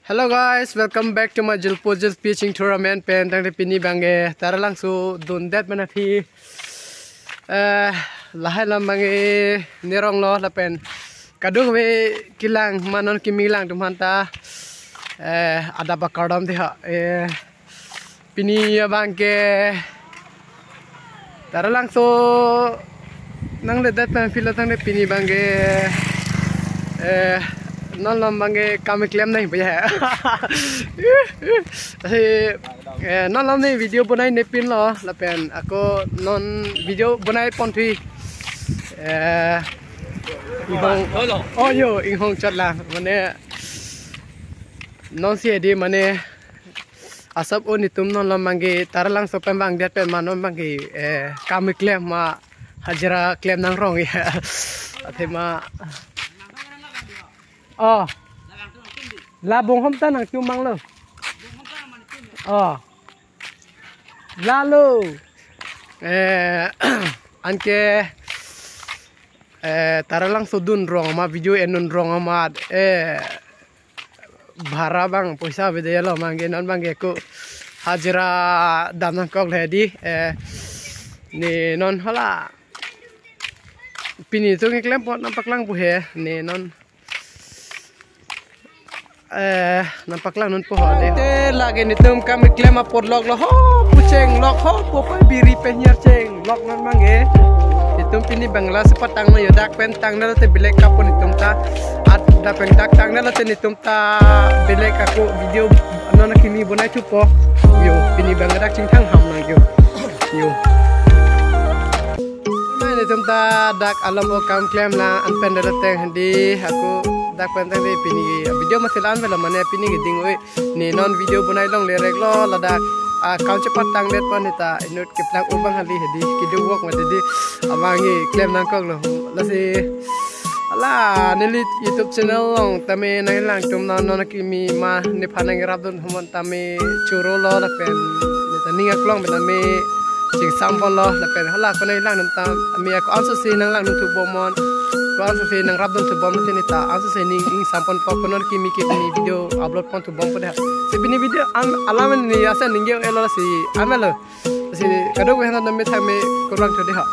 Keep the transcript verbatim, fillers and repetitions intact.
Hello guys, welcome back to my Julpo Julpi Chingthur Amen pen tangte pini abangke Taralangso dundet mana phi. Eh, lahai alam abangke nerong lo lapen kadokave kelang ma non kimi lang atum aphanta, eh, adap akardom dei ha. Eh, pini abangke Taralangso nangledet pen pilo tangte pini abangke, eh, non malom abangke kam keklem nai puya. Asi, eh, non malom ne video bonaine pinlo lapen ako non video bonai ponthui. Eh, inghong, oh yo, inghong chot la mane non si dei mane asap o netum non malom abangke Taralangso pen vangdet pen ma non abangke, eh, kam keklem ma hajira klem nangrong ya. Athema. Oh. La bonghom ta nangchumang lo. Oh. Lalo. Eh, anke, eh, Taralangso dun rong ma video endun rong ma, eh, bhara abang poisa bede lo abangke non abangke ako hajira dam nangkok le dei, eh, ne non hala pini atum keklem apot nangpaklang pu he ne non, eh, nangpaklang non pu ho dei. Te lake netum kam keklem apot lok lo ho pu chenglok ho pu pa biri penyer chenglok non abangke. Netum pini Bangla si patang lo yo dak pen tangdet lote belek kapo netum ta. At dak pen dak tangdet lote netum ta belek ako video non kimi bonai thupo. Yo, pini abangke dak chingthang ham nang yo. Yo. Mai netum ta dak alam o kam klem lang an pen dolo teng handi ako dak pen tangte pini video masi la-an avelo mane pini keding oi. Ne non video bonai longle rek lo ladak akam chepatangdet pon ne ta inut keplang ubang hali hedi kiduk wok mati dei abangke klem nangkok lo. Lasi hala neli YouTube channel along tame nanglang atum non non kimi ma nephan nangrapdun humon tame choro lo lapen ne ta ning aklong pen tame chingsam pon lo lapen hala konai lang atum ta ami ako anso si nanglangdun thubom non. Ko anso si nangrapdun thubom non si ne ta anso si ning ingsam ponpo ko non kimi kimi video upload pon thubom po dei ha. Si pini video an alam ne ya sa ningje elo si an lo. Si kadokave aphan tame thame kurang tho dei ha.